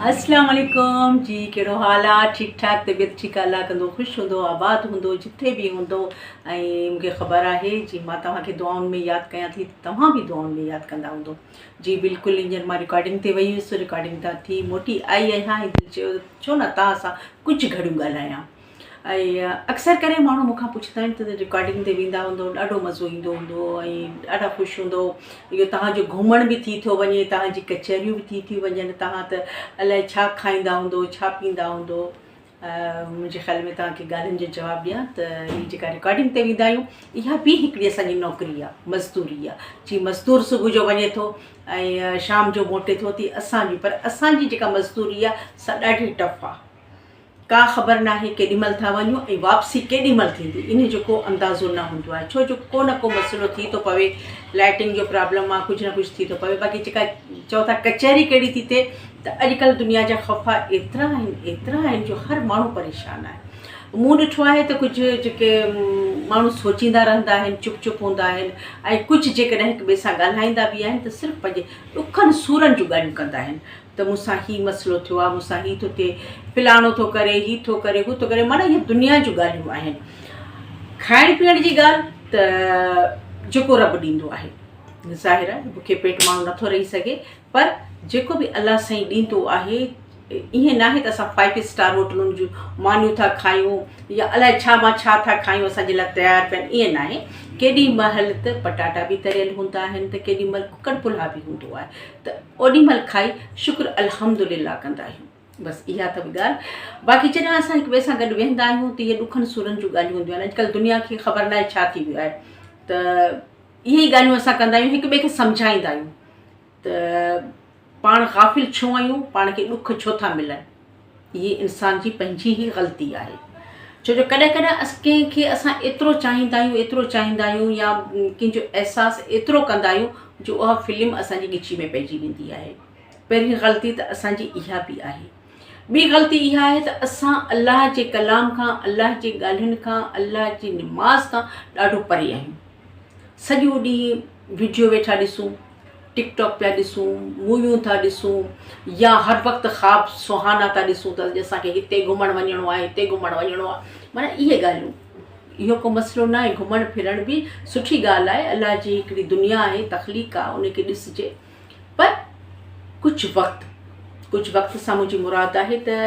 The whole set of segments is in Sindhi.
اسلام عليڪم جي ڪهڙو حال آ ٺيڪ ٺاڪ طبيعت ٺيڪ آ الله ڪندو خوش هوندو آباد هوندو جٿي به هوندو ۽ مونکي خبر آهي جي مان توهان کي دعائن ۾ ياد ڪيان ٿي توهان به دعائن ۾ ياد ڪندا هوندو جي بلڪل هينئر مان رڪارڊنگ تي وئي هيس رڪارڊنگ تان ٿي موٽي آئي آهيان ۽ دل چيو ڇو نه توهان سان ڪجهه گهڙيون ڳالهايان ۽ اڪثر ڪري ماڻهو مون کان پڇندا آهن ته رڪارڊنگ تي ويندا هوندو ڏاڍو مزو ايندو هوندو ۽ ڏاڍا خوش هوندو اهو توهان جو گهمڻ به ٿي ٿو وڃي توهان جي ڪچهريون به ٿي ٿيون وڃن توهان ته الائي ڇا کائيندا هوندو ڇا پيئندا هوندو منهنجي خيال ۾ توهان کي ڳالهين جو جواب ڏيان ته هي جيڪا رڪارڊنگ تي ويندا آهيون اها به هڪڙي اسان جي نوڪري آهي مزدوري آهي جي مزدور صبح جو وڃي ٿو ۽ شام جو موٽي ٿو تي اسان جي پر اسان جي جيڪا مزدوري آهي سا ڏاڍي ٽف آهي ڪا خبر ناهي ڪيڏي مهل ٿا وڃون ۽ واپسي ڪيڏي مهل ٿيندي انهي جو ڪو اندازو نه هوندو آهي ڇو جو ڪو نه ڪو مسئلو ٿي ٿو پوي لائٽنگ جو پرابلم آهي ڪجهه نه ڪجهه ٿي ٿو پوي باقي جيڪا چئو ٿا ڪچهري ڪهڙي ٿي ٿئي ته اڄڪلهه دنيا جا خفا ايترا آهن ايترا آهن جو هر ماڻهو پريشان آهي مون ڏٺو آهي ته ڪجهه جيڪي ماڻهو سوچيندا رهندا آهن چپ چپ هوندا آهن ۽ ڪجهه جيڪڏهن هڪ ٻئي سان ڳالهائيندا به آهن ته صرف پنهنجي ڏکن سورن جون ڳالهيون ڪندا آهن ته مون سان هي مسئلو ٿيو آهي، مون سان هي ٿو ٿئي، فلاڻو ٿو ڪري، هي ٿو ڪري، هو ٿو ڪري، معنيٰ اهي دنيا جون ڳالهيون آهن. کائڻ پيئڻ جي ڳالهه ته جيڪو رب ڏيندو آهي. ظاهر آهي بکي پيٽ ماڻهو نٿو رهي سگهي پر جيڪو به الله سائين ڏيندو آهي ائين ناهي ته اسان فائيو اسٽار هوٽلن جون مانيون ٿا کايون يا الائي ڇا مان ڇا ٿا کايون اسان جي لاء تيار پيا آهن ائين ناهي. ڪيڏي مهل ته پٽاٽا به تريل هوندا آهن ته ڪيڏي مهل ڪڪڙ پلاء به هوندو آهي ته اوڏي مهل کائي شڪر الحمدلله ڪندا آهيون بس اها اٿو ڳالهه باقي جڏهن اسان هڪ ٻئي سان گڏ ويهندا آهيون ته اهي ڏکن سورن جون ڳالهيون هونديون آهن اڄڪلهه دنيا کي خبر ناهي ڇا ٿي ويو آهي ته اهي ئي ڳالهيون اسان ڪندا آهيون هڪ ٻئي کي سمجهائيندا آهيون ته پاڻ غافل ڇو آهيون پاڻ کي ڏک ڇو ٿا ملن اهي انسان جي پنهنجي ئي غلطي آهي ڇو جو ڪڏهن ڪڏهن اس ڪنهن کي اسان ايترو چاهيندا آهيون ايترو چاهيندا آهيون يا ڪنهن جو احساس ايترو ڪندا آهيون جو اها فلم اسان جي ڳچي ۾ پئجي ويندي آهي پهرين غلطي ته اسان جي اها به آهي ٻي غلطي اها آهي ته اسان الله جي ڪلام کان الله جي ڳالهين کان الله جي نماز کان ڏاڍو پري آهيون سڄو ڏينهن وڊيو ويٺا ڏسون ٽڪ ٽاڪ پيا ڏسون، موويون ٿا ڏسون يا هر وقت خواب سهانا ٿا ڏسون ته اڄ اسان کي هتي گهمڻ وڃڻو آهي هتي گهمڻ وڃڻو آهي معنيٰ اهي ڳالهيون اهو ڪو مسئلو نه آهي گهمڻ ڦرڻ به سٺي ڳالهه آهي الله جي هڪڙي دنيا آهي تخليق آهي ان کي ڏسجي پر ڪجهه وقت ڪجهه وقت سان منهنجي مراد آهي ته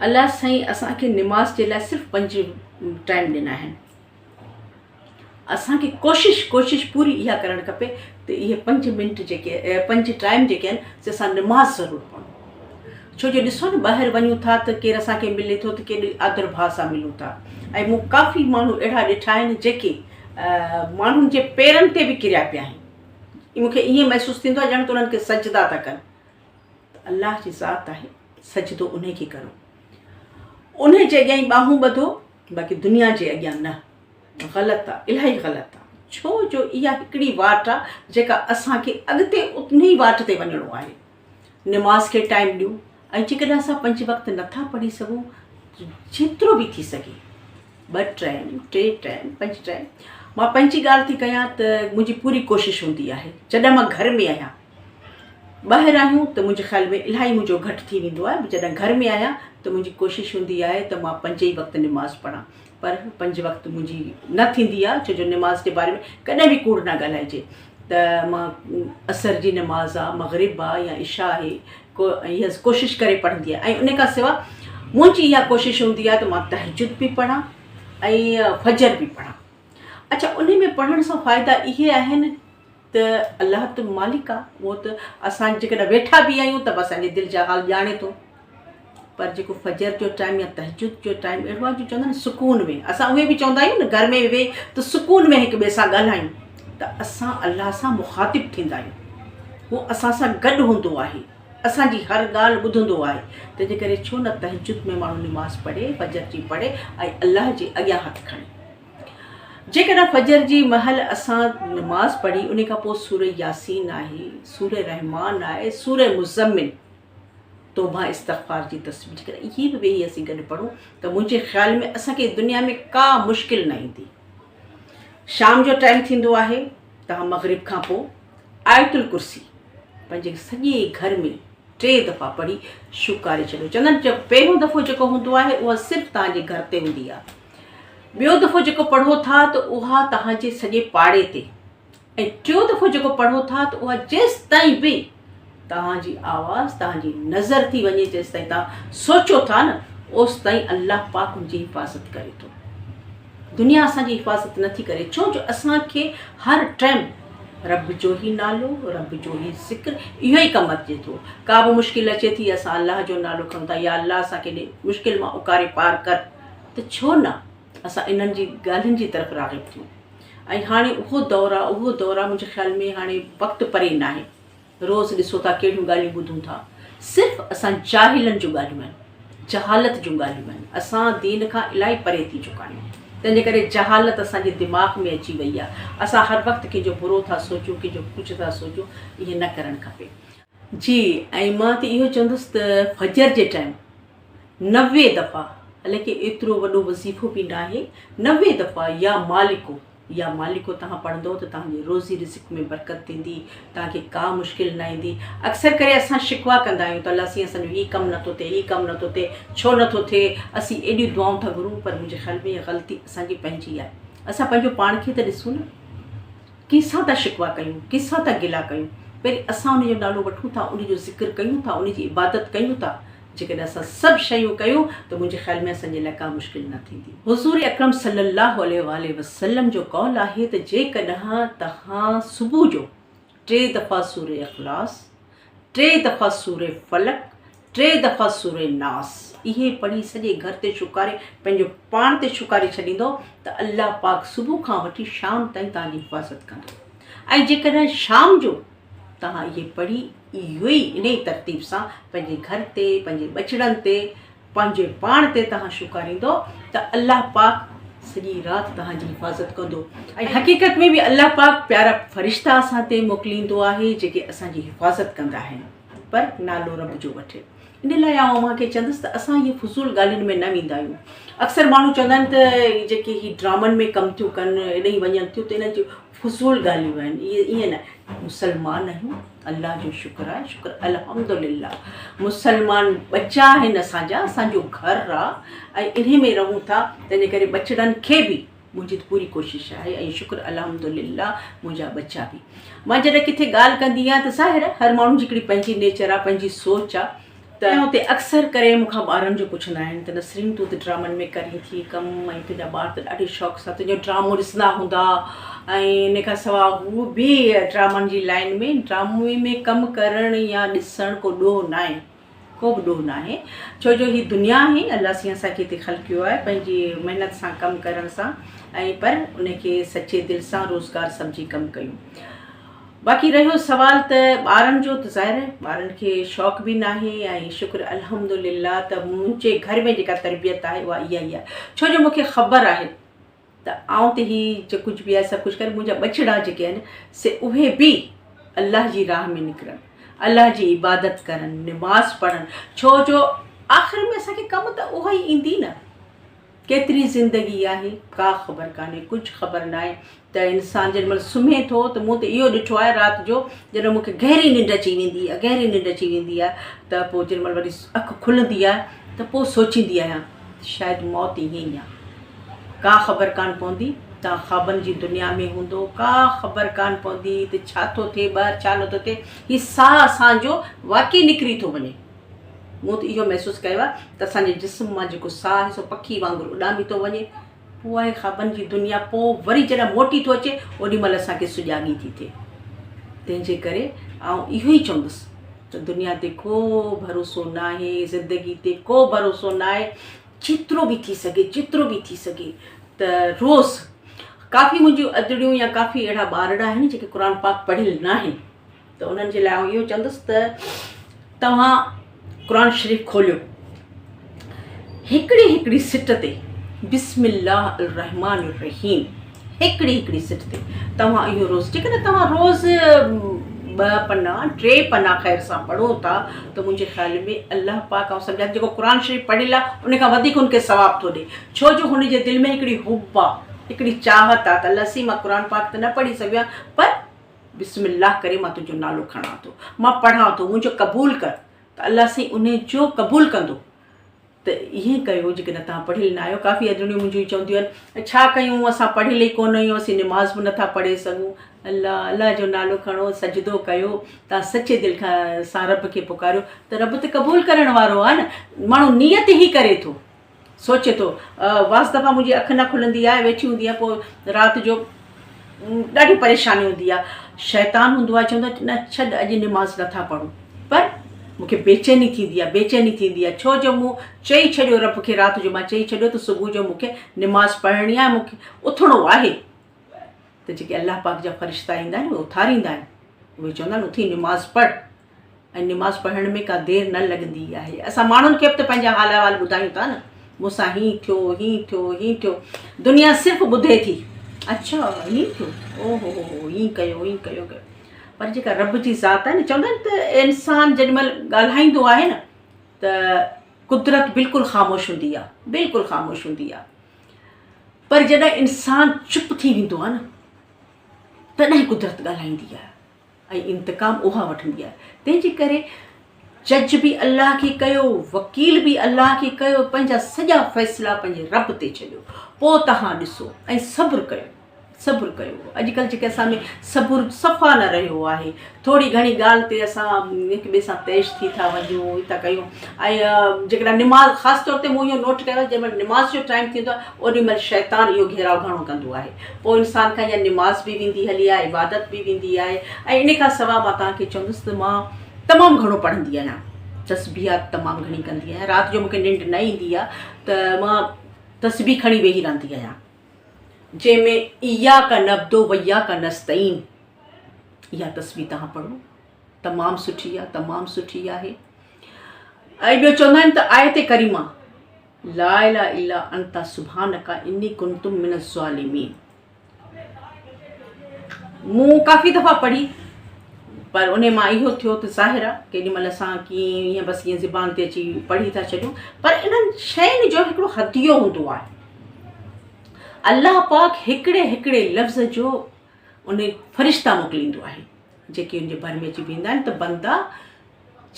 الله سائين اسان کي نماز جي لاء صرف پنج ٽائيم ڏنا آهن اسان کي ڪوشش ڪوشش پوري اها ڪرڻ کپي ته اهي پنج منٽ جيڪي پنج ٽائيم جيڪي آهن سي اسان نماز ضرور پڙهون ڇو جو ڏسو نه ٻاهر وڃون ٿا ته ڪير اسان کي ملي ٿو ته ڪيڏي آدر ڀاء سان ملون ٿا ۽ مون ڪافي ماڻهو اهڙا ڏٺا آهن جيڪي ماڻهن جي پيرن تي به ڪريا پيا آهن مون کي ائين محسوس ٿيندو آهي ڄڻ ته انهن کي سجدا ٿا ڪن ته الله جي ذات آهي سجدو انهي کي ڪرو انهي جي اڳيان ئي ٻانهون ٻڌو باقي دنيا جي اڳيان نه. غلط آ الاهي غلط آ ڇو جو اها هڪڙي واٽ آ جيڪا اسان کي اڳتي انهي واٽ تي وڃڻو آهي. نماز کي ٽائيم ڏيون ۽ جيڪڏهن اسان پنج وقت نٿا پڙهي سگهون جيترو به ٿي سگهي ٻه ٽائيم ٽي ٽائيم پنج ٽائيم مان پنهنجي ڳالهه ٿي ڪيان ته منهنجي پوري ڪوشش هوندي آهي جڏهن مان گهر ۾ آهيان ٻاهر آهيون ته منهنجي خيال ۾ الاهي منهنجو گهٽ ٿي ويندو آهي جڏهن گهر ۾ آهيان ته منهنجي ڪوشش هوندي آهي ته مان پنج ئي وقت نماز پڙهان پر پنج وقت منهنجي نه ٿيندي آهي ڇو جو نماز جي باري ۾ ڪڏهن به ڪوڙ نه ڳالهائجي ته مان عصر جي نماز آهي مغرب آهي يا عشاء آهي ڪو اها ڪوشش ڪري پڙهندي آهيان ۽ ان کان سوا منهنجي اها ڪوشش هوندي آهي ته مان تهجد به پڙهان ۽ فجر به پڙهان اڇا ان ۾ پڙهڻ سان فائدا اهي آهن ته الله ته مالڪ آ اهو ته اسان جيڪڏهن ويٺا به آهيون ته به اسان جي دل جا حال ڄاڻي ٿو پر جيڪو فجر جو ٽائيم يا تهجد جو ٽائيم اهڙو آهي جو چوندا آهن سڪون ۾ اسان اهي به چوندا آهيون نه گهر ۾ ويهي ته سڪون ۾ هڪ ٻئي سان ڳالهايون ته اسان الله سان مخاطب ٿيندا آهيون هو اسان سان گڏ هوندو آهي اسان جي هر ڳالهه ٻڌندو آهي تنهنجي ڪري ڇو نه تهجد ۾ ماڻهو نماز پڙهي فجر جي پڙهي ۽ الله جي اڳيان هٿ کڻي جيڪڏهن فجر جي مهل اسان نماز پڙهي ان کان پوء سورة ياسين آهي، سورة رحمان آهي، سورة مزمل، توبه استغفار جي تسبيح جيڪڏهن اهي به ويهي اسين گڏ پڙهون ته منهنجي خيال ۾ اسان کي دنيا ۾ ڪا مشڪل نه ايندي. شام جو ٽائيم ٿيندو آهي توهان مغرب کان پوء آيت الڪرسي پنهنجي سڄي گهر ۾ ٽي دفعا پڙهي شوڪاري ڇڏيو. چوندا آهن ته پهريون دفعو جيڪو هوندو آهي اها صرف توهان جي گهر تي هوندي آهي. ٻيو دفعو جيڪو پڙهو ٿا ته اها توهان جي سڄي پاڙي تي ۽ ٽيون دفعو جيڪو پڙهو ٿا ته اها جيستائين به توهان جي آواز توهان جي نظر ٿي وڃي جيستائين توهان سوچو ٿا نه اوستائين الله پاڪ ان جي حفاظت ڪري ٿو. دنيا اسان جي حفاظت نٿي ڪري ڇو جو اسان کي هر ٽائم رب جو ئي نالو رب جو ئي ذڪر اهو ئي ڪم اچي ٿو. ڪا به مشڪل اچي ٿي اسان الله جو نالو کڻون ٿا يا الله اسان کي مشڪل مان اڪاري پار ڪر ته ڇو نه اسان انهن جي ڳالهين جي طرف راغب ٿيون ۽ هاڻي اهو دور آ اهو دور آ منهنجي خيال ۾ هاڻي وقت پري ناهي روز ڏسو ٿا ڪهڙيون ڳالهيون ٻڌون ٿا صرف اسان جاهلن جون ڳالهيون آهن جهالت جون ڳالهيون آهن اسان دين کان الاهي پري ٿي چڪا آهيون تنهن جي ڪري جهالت اسان جي دماغ ۾ اچي وئي آ اسان هر وقت ڪنهن جو برو ٿا سوچون ڪنهن جو ڪجهه ٿا سوچون ائين نه ڪرڻ کپي. جي ۽ مان ته اهو چوندس ته فجر جي ٽائيم 90 دفعا حالانڪه ايترو وڏو وظيفو به ناهي 90 دفعا يا مالڪو يا مالڪو توهان پڙهندو ته توهان جي روزي رزق ۾ برڪت ٿيندي توهان کي ڪا مشڪل نه ايندي اڪثر ڪري اسان شڪوا ڪندا آهيون ته الله سائين اسان جو هي ڪم نٿو ٿئي هي ڪم نٿو ٿئي ڇو نٿو ٿئي اسين ايڏيون دعائون ٿا گهرون پر منهنجي خيال ۾ اها غلطي اسان جي پنهنجي آهي اسان پنهنجو پاڻ کي ته ڏسون نه ڪنهن سان ٿا شڪوا ڪيون ڪنهن سان ٿا گلا ڪيون پهرين اسان ان جو نالو وٺون ٿا ان جو ذڪر ڪيون ٿا ان جي عبادت ڪيون ٿا جيڪڏهن اسان سڀ شيون ڪيون ته منهنجي خيال ۾ اسان جي لاء ڪا مشڪل نه ٿيندي. حضور اڪرم صلي الله عليه واٰله وسلم جو قول آهي ته جيڪڏهن توهان صبح جو ٽي دفعا سورة اخلاص، ٽي دفعا سورة فلق، ٽي دفعا سورة ناس اهي پڙهي سڄي گهر تي شڪاري پنهنجو پاڻ تي شڪاري ڇڏيندو ته الله پاڪ صبح کان وٺي شام تائين توهان جي حفاظت ڪندو ۽ جيڪڏهن شام جو توهان اهي پڙهي اهو ئي انهي ترتيب سان پنهنجي گهر تي، پنهنجي ٻچڙن تي، پنهنجي پاڻ تي توهان شڪاريندو ته الله پاڪ سڄي رات توهان جي حفاظت ڪندو ۽ حقيقت ۾ به الله پاڪ پيارا فرشتا اسان تي موڪليندو آهي جيڪي اسان جي حفاظت ڪندا آهن پر نالو رب جو وٺي ان لاء آئون اوهان کي چوندس ته اسان اهي فضول ڳالهين ۾ نه ويندا آهيون اڪثر ماڻهو چوندا آهن ته جيڪي هي ڊرامن ۾ ڪم ٿيون ڪن ايڏي وڃن ٿيون ته انهن جون فضول ڳالهيون آهن اهي ائين نه مسلمان آهيون الله جو شڪر آهي شڪر الحمدلله مسلمان ٻچا آهن اسان جا اسان جو گهر آ ۽ انهي ۾ رهون ٿا تنهنجي ڪري ٻچڙن کي به منهنجي ته پوري ڪوشش آهي ۽ شڪر الحمدلله منهنجا ٻچا به مان جڏهن ڪٿي ڳالهه ڪندي آهيان ته ظاهر آهي هر ماڻهو جي هڪڙي پنهنجي نيچر آهي پنهنجي سوچ آهي ته اتي اڪثر ڪري مون کان ٻارن جو پڇندا آهن ته نسرين تون ته ڊرامن ۾ ڪرين ٿي ڪم ۽ تنهنجا ٻار ته ڏاڍي شوق سان تنهنجو ڊرامو ڏسندا هوندا ۽ ان کان سواء هو به ڊرامن جي لائن ۾ ڊرامي ۾ ڪم ڪرڻ يا ڏسڻ ڪو ڏوهه ناهي ڪو به ڏوهه ناهي ڇو جو هي دنيا آهي الله سائين اسان کي هتي خلقيو آهي پنهنجي محنت سان ڪم ڪرڻ سان ۽ پر ان کي سچي دل سان روزگار سمجهي ڪم ڪيون باقي رهيو سوال ته ٻارن جو ته ظاهر آهي ٻارن کي شوق به ناهي ۽ شڪر الحمدلله ته منهنجي گهر ۾ جيڪا تربيت آهي اها اها ئي آهي ڇو جو مونکي خبر آهي ته آئون ته هي جيڪو ڪجهه به آهي سڀ ڪجهه ڪري منهنجا ٻچڙا جيڪي آهن سي اهي به الله جي راهه ۾ نڪرن الله جي عبادت ڪرن نماز پڙهن ڇو جو آخر ۾ اسان کي ڪم ته اها ئي ايندي نه ڪيتري زندگي آهي ڪا خبر ڪانهي ڪجهه خبر ناهي ته انسان جيڏي مهل سمهي ٿو ته مون ته اهو ڏٺو آهي رات جو جڏهن مون کي گهري ننڊ اچي ويندي آهي گهري ننڊ اچي ويندي آهي ته پوء جيڏي مهل وري اک کلندي آهي ته پوء سوچيندي آهيان شايد موت ائين ئي آهي ڪا خبر ڪانه پوندي تان خوابن جي دنيا ۾ هوندو ڪا خبر ڪانه پوندي ته ڇا ٿو ٿئي ٻاهر ڇا نٿو ٿئي هي ساهه اسان جو واقعي نڪري ٿو وڃي مون ته اهو محسوس ڪيو آهي ته اسان جي جسم مان جيڪو ساهه آهي سو پکي وانگر اڏامي ٿو وڃي. پوء آهي خوابن جي دنيا پوء وري جڏهن موٽي ٿو اچي اوڏي مهل اسان کي سجاڳي ٿي ٿئي. تنهن جي ڪري آئون اهو ئي چوندس ته دنيا تي ڪو ڀروسو ناهي، زندگي تي ڪو ڀروسو ناهي، جيترو به ٿي سگهي جيترو به ٿي سگهي ته روز ڪافي منهنجيون ادڙيون يا ڪافي اهڙا ٻارڙا آهن جيڪي قرآن پاڪ پڙهيل ناهن. ته انهن جي لاء آئون اهو چوندس ته توهان قرآن شريف کوليو هڪڙي هڪڙي سٽ تي بسم الله الرحمن الرحيم هڪڙي هڪڙي سٽ تي توهان اهو روز جيڪڏهن توهان روز ٻه پنا ٽي پنا خير سان پڙهو ٿا ته منهنجي خيال ۾ الله پاڪ آئون سمجهان جيڪو قرآن شريف پڙهيل آهي ان کان وڌيڪ ان کي ثواب ٿو ڏي ڇو جو هن جي دل ۾ هڪڙي حب آهي هڪڙي چاهت آهي ته الله سين مان قرآن پاڪ ته نه پڙهي سگهيو آهيان پر بسم الله ڪري مان تنهنجو نالو کڻان ٿو، مان پڙهان ٿو، منهنجو قبول ڪر. ته الله سائين انهي جو قبول ڪندو. ته ائين ڪيو جيڪڏهن توهان پڙهيل نه آهيو ڪافي ادڙيون منهنجون چونديون آهن ڇا ڪيون اسان پڙهيل ئي ڪونه آهيون اسين نماز به نٿا پڙهي سگهون الله الله جو نالو کڻو سجدو ڪيو توهان سچي دل کان سان رب کي پڪاريو ته رب ته قبول ڪرڻ وارو آهي نه ماڻهو نيت ئي ڪري ٿو سوچي ٿو بعض دفعا منهنجي اک نه کلندي آهي ويٺي هوندي آهي پوء رات جو ڏاڍي پريشاني هوندي آهي شيطان هوندو آهي چوندو آهي نه ڇڏ اڄ نماز نٿا پڙهون پر مون کي بيچيني ٿيندي آهي بيچيني ٿيندي آهي ڇو جو مون چئي ڇڏيو رب کي رات جو مان چئي ڇڏيو ته صبح جو مون کي نماز پڙهڻي آهي مون کي اٿڻو آهي ته جيڪي الله پاڪ جا فرشتا ايندا آهن اهي اٿاريندا آهن اهي چوندا آهن اٿي نماز پڙهه ۽ نماز پڙهڻ ۾ ڪا دير نه لڳندي آهي. اسان ماڻهن کي به ته پنهنجا حال احوال ٻڌايون ٿا نه. مون سان هين ٿيو، هين ٿيو، هين ٿيو. دنيا صرف ٻڌي ٿي. اڇا هين ٿيو، او هو هو هو، هين ڪيو، هين ڪيو ڪيو. پر جيڪا رب جي ذات آهي نه، چوندا آهن ته انسان جيڏي مهل ڳالهائيندو آهي نه ته قدرت بلڪل خاموش هوندي آهي، بلڪل خاموش هوندي آهي. پر جڏهن انسان چپ ٿي ويندو آهي نه تڏهن قدرت ڳالهائيندي آهي. ۽ انتقام اها وٺندي آهي تنهن جي ڪري جج به الله کي ڪيو وڪيل به الله کي ڪيو پنهنجا سڄا فيصلا پنهنجي رب تي ڇڏيو پوء توهان ڏسو ۽ صبر ڪيو صبر ڪيو اڄڪلهه جيڪي اسان ۾ صبر صفا نه رهيو آهي ٿوري گهڻي ڳالهه تي اسان هڪ ٻئي سان تيش ٿي ٿا وڃون ٿا ڪيون ۽ جيڪڏهن نماز خاص طور تي مون اهو نوٽ ڪيو آهي جنهن مهل نماز جو ٽائيم ٿيندو آهي اوڏي مهل شيطان اهو گهيراء گهڻو ڪندو آهي پوء انسان کان اها نماز به ويندي هلي آهي عبادت به ويندي آهي ۽ ان کان سواء مان توهان کي چوندس ته مان تمام گهڻو پڙهندي آهيان تسبيحات تمام گهڻي ڪندي آهيان رات جو مونکي ننڊ نه ايندي آهي ته مان تسبيح کڻي ويهي رهندي آهيان جنهن ۾ اياڪ نعبد و اياڪ نستعين اها تسبيح توهان پڙهو تمام سٺي آهي تمام سٺي آهي ۽ ٻيو چوندا آهن ته آيت ڪريمه لا اله الا انت سبحانک اني ڪنت من الظالمين مون ڪافي دفعا پڙهي پر ان مان اهو ٿيو ته ظاهر آهي ڪيڏي مهل اسان ڪيئن ائين بس ائين زبان تي اچي پڙهي ٿا ڇڏيون پر انهن شين جو هڪڙو هديو هوندو آهي الله پاڪ هڪڙي هڪڙي لفظ جو ان فرشتا موڪليندو آهي جيڪي ان جي ڀر ۾ اچي بيهندا آهن ته بندا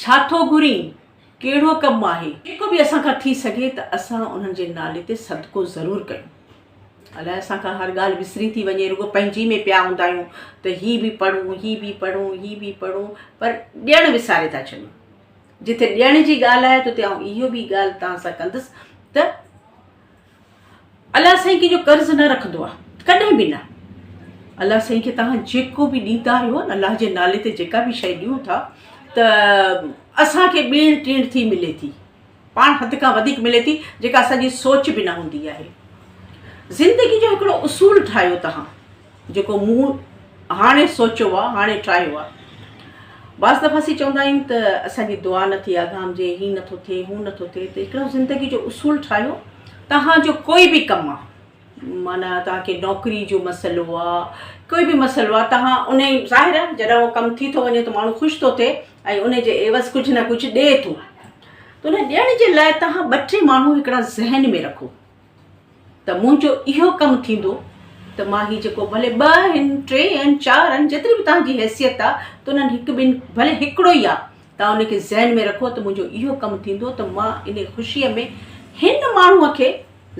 ڇا ٿو گهرين ڪهڙو ڪم آهي؟ جيڪو به اسان کان ٿي سگهي ته اسان انهن جي نالي تي صدقو ضرور ڪيون. الائي اسان کان هر ڳالهه وسري ٿي وڃي رڳو پنهنجي ۾ پيا هوندا آهيون ته هي به پڙهون هي به پڙهون هي به پڙهون پر ڏيڻ وساري ٿا ڇڏيون. جتي ڏيڻ جي ڳالهه آهي ته اتي آئون اهو به ڳالهه توهان سان ڪندس ته الله سائين ڪنهن جو قرض نه رکندو آهي ڪڏهن به نه الله سائين کي توهان جيڪو به ڏيندا آهيو نه الله جي نالي تي جيڪا به شيء ڏيون ٿا ته اسان کي ٻيڻ ٽيڻ ٿي ملي ٿي پاڻ حد کان وڌيڪ ملي ٿي جيڪا اسان جي سوچ به نه هوندي آهي زندگي جو هڪڙو اصول ٺاهيو توهان جيڪو مون هاڻي سوچيو آ، هاڻي ٺاهيو آ. بعض دفعا اسين چوندا آهيون ته اسان جي دعا نه ٿي آگامجي، هي نه ٿو ٿئي، هو نه ٿو ٿئي ته هڪڙو زندگي جو اصول ٺاهيو، توهان جو ڪوئي به ڪم آ، معنيٰ توهان کي نوڪري جو مسئلو آ، ڪوئي به مسئلو آ، توهان انهي ظاهر آ جڏهن اهو ڪم ٿي ٿو وڃي ته ماڻهو خوش ٿو ٿئي ۽ انهي جي عيوض ڪجهه نه ڪجهه ڏئي ٿو ته ان ڏيڻ جي لاء توهان ٻه ٽي ماڻهو هڪڙا ذهن ۾ رکو. ته منهنجو اهو ڪم ٿيندو ته مان هي جيڪو ڀلي ٻه آهن، ٽي آهن، چار آهن، جيتري به توهان جي حيثيت آهي ته انهن هڪ ٻن ڀلي هڪڙو ئي آهي توهان ان کي ذهن ۾ رکو ته منهنجو اهو ڪم ٿيندو ته مان ان خوشيء ۾ هن ماڻهوء کي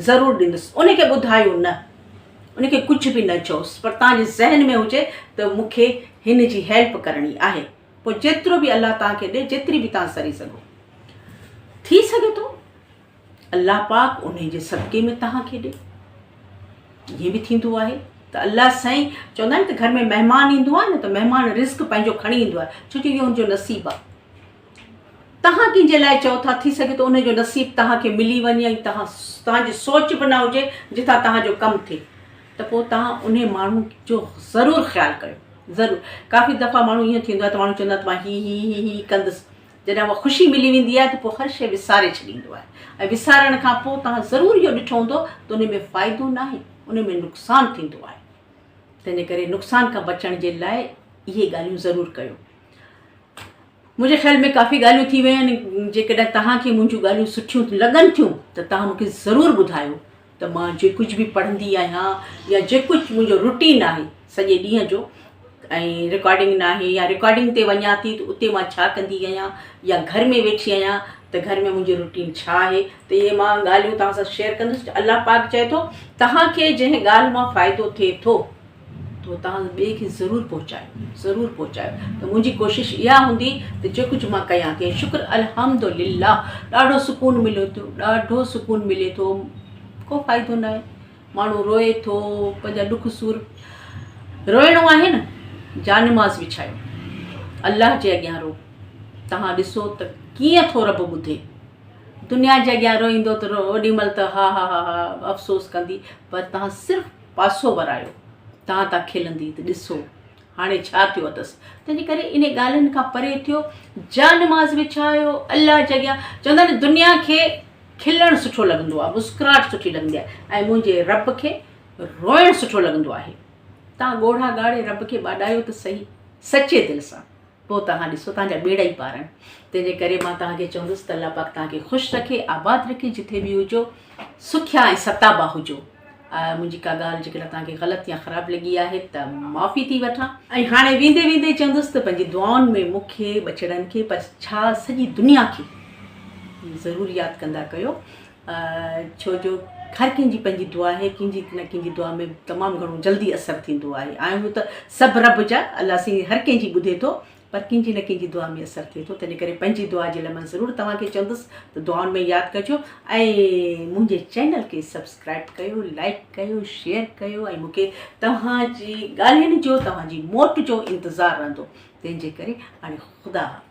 ضرور ڏيندس. ان کي ٻڌايو نه، ان کي ڪجهه به نه چئوس پر توهان جي ذهن ۾ هجي ته مون کي هن جي هيلپ ڪرڻي آهي. پوء جيترو به الله توهان کي ڏي، جيتري به توهان سري سگهو. ٿي سگهي ٿو. الله پاڪ انهي جي صدقي ۾ توهان کي ڏي. ائين به ٿيندو آهي ته الله سائين چوندا آهن ته گهر ۾ مهمان ايندو آهي نه ته مهمان رزق پنهنجو کڻي ايندو آهي ڇو جو اهو ان جو نصيب آهي. توهان ڪنهن جي لاء چئو ٿا ٿي سگهي ٿو انهي جو نصيب توهان کي ملي وڃي ۽ توهان توهان جي سوچ به نه هجي جتان توهان جو ڪم ٿئي ته پوء توهان انهي ماڻهو جو ضرور خيال ڪيو ضرور ڪافي دفعا ماڻهو ائين ٿيندو آهي ته ماڻهو چوندا ته مان هي هي هي هي ڪندس جڏهن اها خوشي ملي ويندي آهي ته پوء هر شيء وساري ڇڏيندو آهي ۽ وسارڻ کان پوء توهان ضرور اهو ڏٺو هوندو ته ان ۾ فائدو ناهي ان ۾ نقصان ٿيندو آهي تنهنجي ڪري نقصان کان بچڻ جي لاء اهي ڳالهيون ضرور ڪيو منهنجي خيال ۾ ڪافي ڳالهيون ٿي ويون آهن جيڪڏهن توهان کي منهنجون ڳالهيون سٺيون لڳن ٿيون ته توهان مون کي ضرور ٻڌايو ته مان جي ڪجهه به پڙهندي آهيان يا جيڪو ڪجهه منهنجو روٽين آهي سڄي ڏينهن جو ۽ رڪارڊنگ ناهي يا رڪارڊنگ تي وڃان ٿي ته اتي مان ڇا ڪندي آهيان يا گهر ۾ ويٺي آهيان ته گهر ۾ منهنجي روٽين ڇا آهي ته اهي مان ڳالهيون توهان سان شيئر ڪندس. الله پاڪ چئي ٿو توهان کي جنهن ڳالهه مان فائدو ٿئي ٿو ته توهان ٻئي کي ضرور پهچايو ضرور پهچايو ته منهنجي ڪوشش اها هوندي ته جيڪو ڪجهه مان ڪيان ٿي شڪر الحمد لله ڏاڍو سڪون ملي ٿو ڏاڍو سڪون ملي ٿو ڪو فائدو ناهي ماڻهو روئي ٿو پنهنجا ڏک سور روئڻو آهي نه جانماز وڇايو الله جي اڳيان رو توهان ڏسو ته ڪيئن ٿو رب ٻڌي دنيا جي اڳيان روئيندو ته اوڏي مهل ته ها ها ها ها افسوس ڪندي پر توهان صرف پاسو ورايو توهان تان کلندي ته ڏسو هاڻي ڇا ٿيو اٿس تنهنجي ڪري ان ڳالهين کان پري ٿيو جانماز وڇايو الله جي اڳيان چوندا آهن دنيا کي کلڻ سٺو لڳندو آهي، مسڪراهٽ سٺي لڳندي آهي ۽ منهنجي رب کي روئڻ سٺو لڳندو آهي. توهان ڳوڙها ڳاڙي رب کي ٻاڏايو ته سهي، سچي دل سان، پوء توهان ڏسو توهان جا ٻيڙا ئي پار آهن. تنهن جي ڪري مان توهان کي چوندس ته الله پاڪ توهان کي خوش رکي، آباد رکي، جٿي به هجو سکيا ۽ ستابا هجو. منهنجي ڪا ڳالهه جيڪڏهن توهان کي غلط يا خراب لڳي آهي ته معافي ٿي وٺان. ۽ هاڻي ويندي ويندي چوندس ته پنهنجي دعائن ۾ مون کي، ٻچڙن کي پر ڇا سڄي دنيا کي ضرور ياد ڪندا ڪيو ڇو جو هر ڪنهن جي پنهنجي دعا آهي ڪنهن جي نه ڪنهن جي دعا ۾ تمام گهڻو جلدي اثر ٿيندو آهي آهيون ته سڀ رب جا الله سائين هر ڪنهن جي ٻڌي ٿو پر ڪنهن جي نه ڪنهن جي دعا ۾ اثر ٿئي ٿو تنهن ڪري پنهنجي دعا جي لاء مان ضرور توهان کي چوندس ته دعائن ۾ ياد ڪجو ۽ منهنجي چينل کي سبسڪرائب ڪيو لائڪ ڪيو شيئر ڪيو ۽ مونکي توهان جي ڳالهين جو توهان جي موٽ جو انتظار رهندو تنهن جي ڪري هاڻي خدا حافظ.